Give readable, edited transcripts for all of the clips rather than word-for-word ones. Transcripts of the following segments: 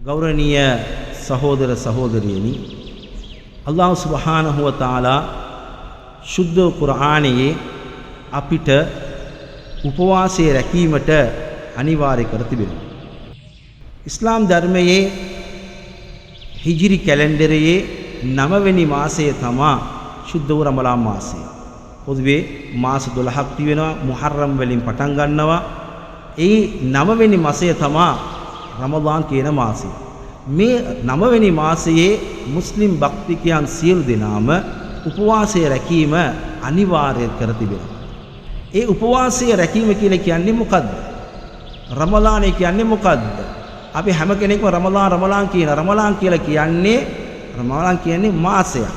ගෞරවනීය සහෝදර සහෝදරියනි, අල්ලාහ් සුබ්හානහු වතාලා ශුද්ධ කුර්ආනයේ අපිට උපවාසය රැකීමට අනිවාර්ය කර තිබෙනවා. ඉස්ලාම් ධර්මයේ හිජිරි කැලෙන්ඩරයේ 9 වෙනි මාසය තමා ශුද්ධ වූ රමලාන් මාසය. පොදුවේ මාස 12ක් තිබෙනවා. මුහර්රම් වලින් පටන් ගන්නවා. ඒ 9 වෙනි මාසය තමා රමලාන් කියන මාසය. මේ 9 වෙනි මාසයේ මුස්ලිම් භක්තිකයන් සියලු දෙනාම උපවාසය රැකීම අනිවාර්ය කර තිබෙනවා. ඒ උපවාසය රැකීම කියලා කියන්නේ මොකද්ද? රමලානේ කියන්නේ මොකද්ද? අපි හැම කෙනෙක්ම රමලාන් රමලාන් කියන රමලාන් කියලා කියන්නේ, රමලාන් කියන්නේ මාසයක්.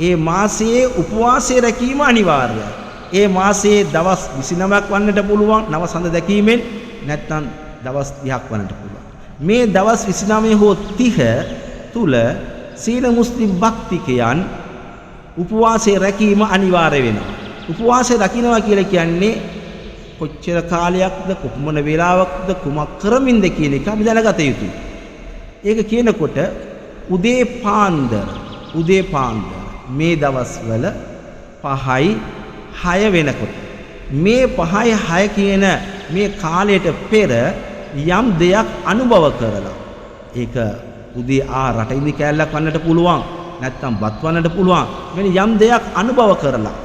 ඒ මාසයේ උපවාසය රැකීම අනිවාර්යයි. ඒ මාසයේ දවස් 29ක් වන්නට පුළුවන් නව සඳ දැකීමෙන්, නැත්නම් දවස් 30ක් වන්නට පුළුවන්. මේ දවස් 29 හෝ 30 තුල සීල මුස්ලිම් භක්තිකයන් උපවාසය රැකීම අනිවාර්ය වෙනවා. උපවාසය රකින්නවා කියලා කියන්නේ කොච්චර කාලයක්ද, කොපමණ වේලාවක්ද, කුමක් කරමින්ද කියන එක අපි දැනගත යුතුයි. ඒක කියනකොට උදේ පාන්දර, උදේ පාන්දර මේ දවස්වල 5යි 6 වෙනකොට, මේ 5යි 6 කියන මේ කාලයට පෙර යම් දෙයක් අනුභව කරලා, ඒක උදේ රටින්දි කෑල්ලක් වන්නට පුළුවන්, නැත්නම් බත් වන්නට පුළුවන්, මෙන්න යම් දෙයක් අනුභව කරලා,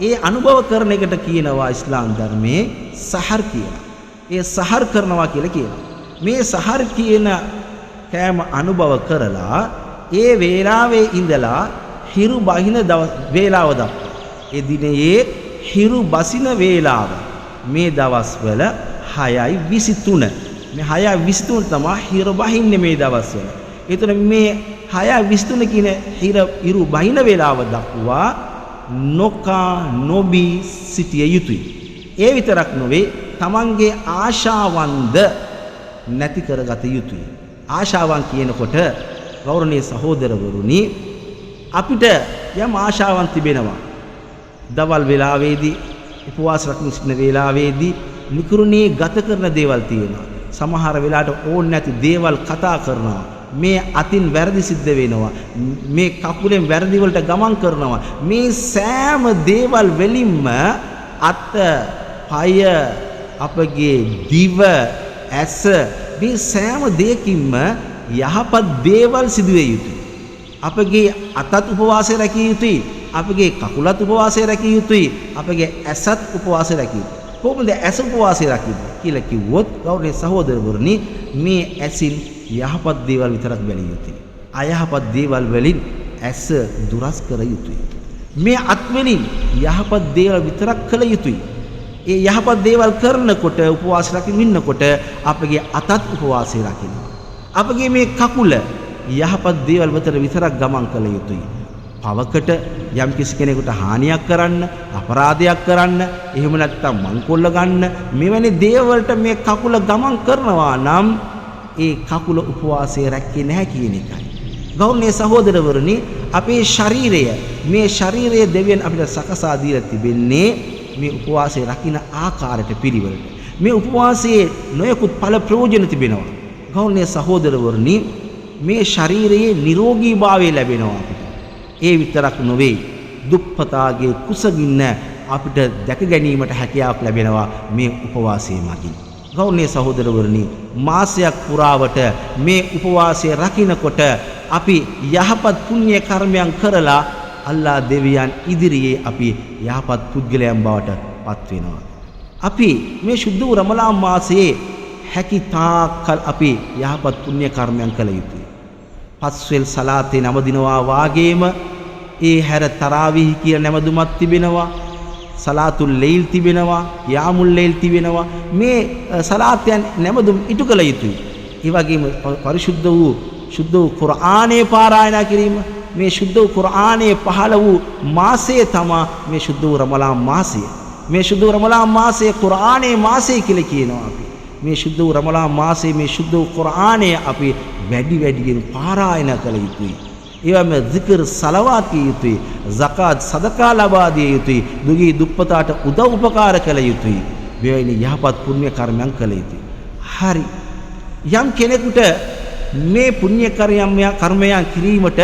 ඒ අනුභව කරන එකට කියනවා ඉස්ලාම් ධර්මයේ සහර් කියලා. ඒ සහර් කරනවා කියලා කියනවා. මේ සහර් කියන කෑම අනුභව කරලා ඒ වේලාවේ ඉඳලා හිරු බහින වේලාව දක්වා, ඒ දිනයේ හිරු බසින වේලාව මේ දවස්වල 6:23. මේ 6:23 තමයි හිරු බහින්නේ මේ දවස්වල. ඒතර මේ 6:23 කියන හිරු බහින වේලාව දක්වා නොකා නොබී සිටිය යුතුයි. ඒ විතරක් නොවේ, තමන්ගේ ආශාවන්ද නැති කරගත යුතුයි. ආශාවන් කියනකොට ගෞරවනීය සහෝදරවරුනි, අපිට යම් ආශාවන් තිබෙනවා. දවල් වේලාවේදී උපවාස රකින්න සිටින වේලාවේදී නිකරුණේ ගත කරන දේවල් තියෙනවා. සමහර වෙලාවට ඕන නැති දේවල් කතා කරනවා. මේ අතින් වැරදි සිද්ධ වෙනවා. මේ කකුලෙන් වැරදි වලට ගමන් කරනවා. මේ සෑම දේවල් වලින්ම අත, පය, අපගේ දිව, ඇස, මේ සෑම දෙයකින්ම යහපත් දේවල් සිදුවිය යුතුයි. අපගේ අතත් උපවාසය රැකිය යුතුයි. අපගේ කකුලත් උපවාසය රැකිය යුතුයි. අපගේ ඇසත් උපවාසය රැකිය යුතුයි. කොහොමද ඇස උපවාසය රකින්නේ කියලා කිව්වොත් ගෞරවනීය සහෝදරවරුනි, මේ ඇසින් යහපත් දේවල් විතරක් බැලිය යුතුයි. අයහපත් දේවල් වලින් ඇස දුරස් කර යුතුයි. මේ අත් වලින් යහපත් දේවල් විතරක් කළ යුතුයි. ඒ යහපත් දේවල් කරනකොට උපවාස රකින්න ඉන්නකොට අපගේ අතත් උපවාසය රකින්නවා. අපගේ මේ කකුල යහපත් දේවල් වලට විතරක් ගමන් කළ යුතුයි. පවකට යම් කිසි කෙනෙකුට හානියක් කරන්න, අපරාධයක් කරන්න, එහෙම නැත්නම් මංකොල්ල ගන්න, මෙවැනි දේවල්ට මේ කකුල ගමන් කරනවා නම් ඒ කකුල උපවාසය රැක්කේ නැහැ කියන එකයි. ගෞරවනීය සහෝදරවරුනි, අපේ ශරීරය, මේ ශරීරය දෙවියන් අපිට සකසා දීලා තිබෙන්නේ මේ උපවාසය රකින්න ආකාරයට පිළිවෙලට. මේ උපවාසයේ නොයෙකුත් ඵල ප්‍රයෝජන තිබෙනවා. ගෞරවනීය සහෝදරවරුනි, මේ ශරීරයේ නිරෝගීභාවය ලැබෙනවා අපිට. ඒ විතරක් නොවේ, දුප්පතාගේ කුසගින්න අපිට දැක ගැනීමට හැකියාවක් ලැබෙනවා මේ උපවාසය මගින්. ගෞරවනීය සහෝදරවරුනි, මාසයක් පුරාවට මේ උපවාසය රකින්නකොට අපි යහපත් පුණ්‍ය කර්මයන් කරලා අල්ලා දෙවියන් ඉදිරියේ අපි යහපත් පුද්ගලයන් බවට පත් වෙනවා. අපි මේ ශුද්ධ වූ රමලාන් මාසයේ හැකි තාක්කල් අපි යහපත් පුණ්‍ය කර්මයන් කළ යුතුයි. පස්වෙල් සලාතේ නමදිනවා වාගේම ඒ හැර තරාවීහ් කියන නැමදුමක් තිබෙනවා. සලාතුල් ලෙයිල් තිබෙනවා, යාමුල් ලෙයිල් තිබෙනවා. මේ සලාතයන් නැමදුම් ඉටු කළ යුතුයි. ඒ වගේම පරිශුද්ධ වූ ශුද්ධ වූ කුර්ආනයේ පාරායනා කිරීම, මේ ශුද්ධ වූ කුර්ආනයේ පහළ වූ මාසය තමා මේ ශුද්ධ වූ රමලාන් මාසය. මේ ශුද්ධ වූ රමලාන් මාසය කුර්ආනයේ මාසය කියලා කියනවා අපි. මේ ශුද්ධ වූ රමලාන් මාසයේ මේ ශුද්ධ වූ කුර්ආනය අපි වැඩි වැඩියෙන් පාරායන කළ යුතුයි. ඒවම zikr සලවාත් කිය යුතුයි. සකාත් සදකා ලබා දිය යුතුයි. දුගී දුප්පතාට උදව් උපකාර කළ යුතුයි. මෙවැනි යහපත් පුණ්‍ය කර්මයන් කළ යුතුයි. හරි. යම් කෙනෙකුට මේ පුණ්‍ය කර්මයන් කිරීමට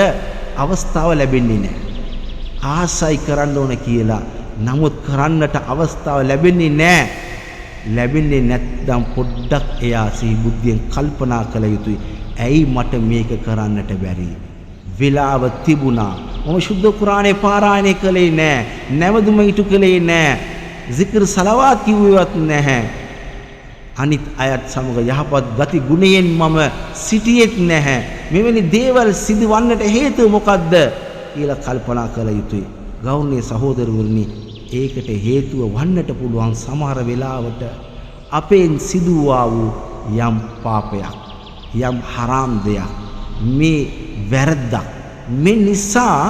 අවස්ථාව ලැබෙන්නේ නැහැ. ආසයි කරන්න ඕන කියලා, නමුත් කරන්නට අවස්ථාව ලැබෙන්නේ නැහැ. ලැබෙන්නේ නැත්නම් පොඩ්ඩක් එයා සිහි බුද්ධියෙන් කල්පනා කළ යුතුයි. ඇයි මට මේක කරන්නට බැරි? වෙලාව තිබුණා. මම ශුද්ධ කුරානේ පාරායනය කළේ නෑ. නැවතුම ඉටු කළේ නෑ. zikr සලවාත් කිව්වෙවත් නැහැ. අනිත් අයත් සමග යහපත් ගති ගුණයෙන් මම සිටියෙත් නැහැ. මෙවැනි දේවල් සිදුවන්නට හේතුව මොකද්ද කියලා කල්පනා කළ යුතුයි. ගෞරවනීය සහෝදරවරුනි, ඒකට හේතුව වන්නට පුළුවන් සමහර වෙලාවට අපෙන් සිදුවා වූ යම් පාපයක්, යම් හරාම් දෙයක්, මේ වැරද්දක්. මේ නිසා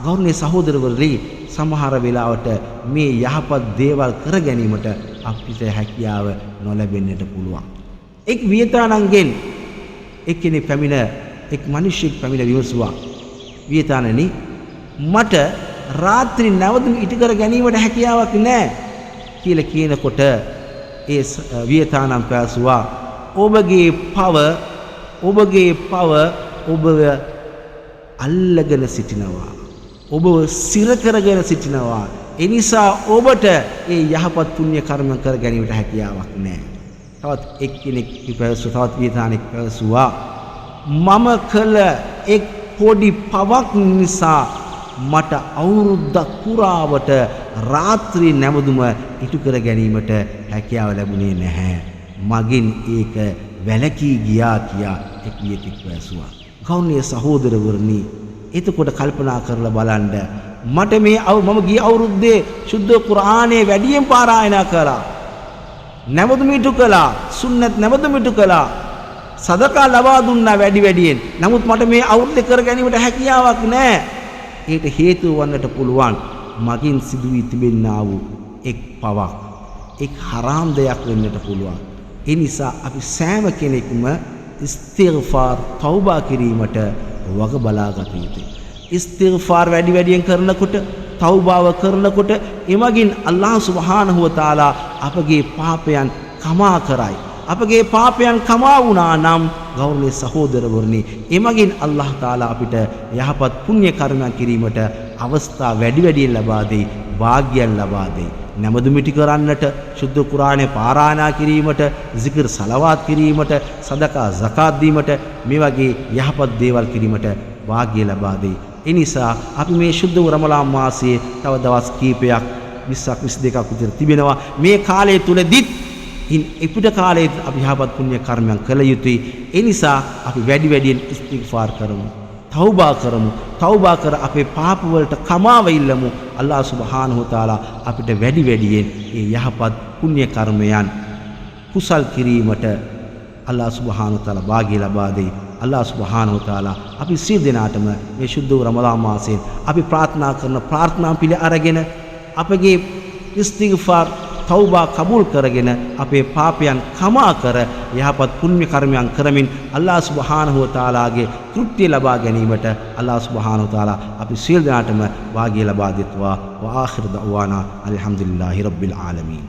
ගෞරවනීය සහෝදරවරුනි, සමහර වෙලාවට මේ යහපත් දේවල් කර ගැනීමට අපිට හැකියාව නොලැබෙන්නට පුළුවන්. එක් වියතානන්ගෙන් එක්කෙනෙක් පැමිණ, එක් මිනිසෙක් පැමිණ විමසුවා, වියතානනි, මට රාත්‍රී නැවතුම් ඉටු කර ගැනීමට හැකියාවක් නැහැ කියලා කියනකොට ඒ වියතානම් පැවසුවා, ඔබගේ පව ඔබව අල්ලගෙන සිටිනවා, ඔබව සිර කරගෙන සිටිනවා. ඒ නිසා ඔබට ඒ යහපත් පුණ්‍ය කර්ම කර ගැනීමට හැකියාවක් නැහැ. තවත් එක්කෙනෙක් පැවසුවා, තවත් වියතානෙක් පැවසුවා, මම කළ එක් පොඩි පවක් නිසා මට අවුරුද්දක් පුරාවට රාත්‍රී නැවතුම ඉටු කර ගැනීමට හැකියාව ලැබුණේ නැහැ. මගෙන් ඒක වැළකී ගියා කියා එක් වියතෙක් පැවසුවා. ගෞරවනීය සහෝදරවරුනි, එතකොට කල්පනා කරලා බලන්න, මට මේ මම ගිය අවුරුද්දේ ශුද්ධ කුර්ආනයේ වැඩියෙන් පාරායනා කළා, නැවතුම ඉටු කළා, සුන්නත් නැවතුම ඉටු කළා, සදකා ලබා දුන්නා වැඩි වැඩියෙන්. නමුත් මට මේ අවුරුද්දේ කර ගැනීමට හැකියාවක් නැහැ. ඒට හේතුව වන්නට පුළුවන් මගින් සිදු වී තිබෙන්නා වූ එක් පවක්, එක් හරාම් දෙයක් වෙන්නට පුළුවන්. ඒ නිසා අපි සෑම කෙනෙක්ම ඉස්තිග්ෆාර් තෞබා කිරීමට වග බලාගත යුතුයි. ඉස්තිග්ෆාර් වැඩි වැඩියෙන් කරනකොට, තෞබාව කරනකොට, එමගින් අල්ලාහ් සුබ්හානහු වතාලා අපගේ පාපයන් කමා කරයි. අපගේ පාපයන් කමා වුණා නම් ගෞරවනීය සහෝදරවරුනි, එමගින් අල්ලාහ් තාලා අපිට යහපත් පුණ්‍ය කර්මයන් කිරීමට අවස්ථා වැඩි වැඩියෙන් ලබා දෙයි, වාග්යන් ලබා දෙයි. නැමදුම් ඉටි කරන්නට, ශුද්ධ කුරානය පාරායනා කිරීමට, zikr සලවාත් කිරීමට, සදකා සකාත් දීමට, මේ වගේ යහපත් දේවල් කිරීමට වාග්ය ලබා දෙයි. ඒ නිසා අපි මේ ශුද්ධ වූ රමලාන් මාසයේ තව දවස් කීපයක් 20ක් 22ක් විතර තිබෙනවා. මේ කාලය තුලදීත් ඉන් එපිට කාලයේ අපි යහපත් පුණ්‍ය කර්මයන් කළ යුතුයි. ඒ නිසා අපි වැඩි වැඩියෙන් ඉස්තිග්ෆාර් කරමු, තෞබා කරමු. තෞබා කර අපේ පාප වලට කමාව ඉල්ලමු. අල්ලාහ් සුබ්හානහු තාලා අපිට වැඩි වැඩියෙන් ඒ යහපත් පුණ්‍ය කර්මයන් කුසල් කිරීමට අල්ලාහ් සුබ්හානහු තාලා භාග්‍ය ලබා දෙයි. අල්ලාහ් සුබ්හානහු තාලා අපි සියලු දෙනාටම මේ ශුද්ධ වූ රමලාන් මාසයෙන් අපි ප්‍රාර්ථනා කරන ප්‍රාර්ථනා පිළි අරගෙන අපගේ ඉස්තිග්ෆාර් තෞබා කබූල් කරගෙන අපේ පාපයන් කමා කර යහපත් පුණ්‍ය කර්මයන් කරමින් අල්ලාහ් සුබ්හානහු වතාලාගේ තෘප්තිය ලබා ගැනීමට අල්ලාහ් සුබ්හානහු වතාලා අපි සියලු දෙනාටම වාග්ය ලබා දෙත්වා. වා ආඛිර දഅවානා අල්හම්දුලිල්ලාහි රබ්බිල් ආලමීන්.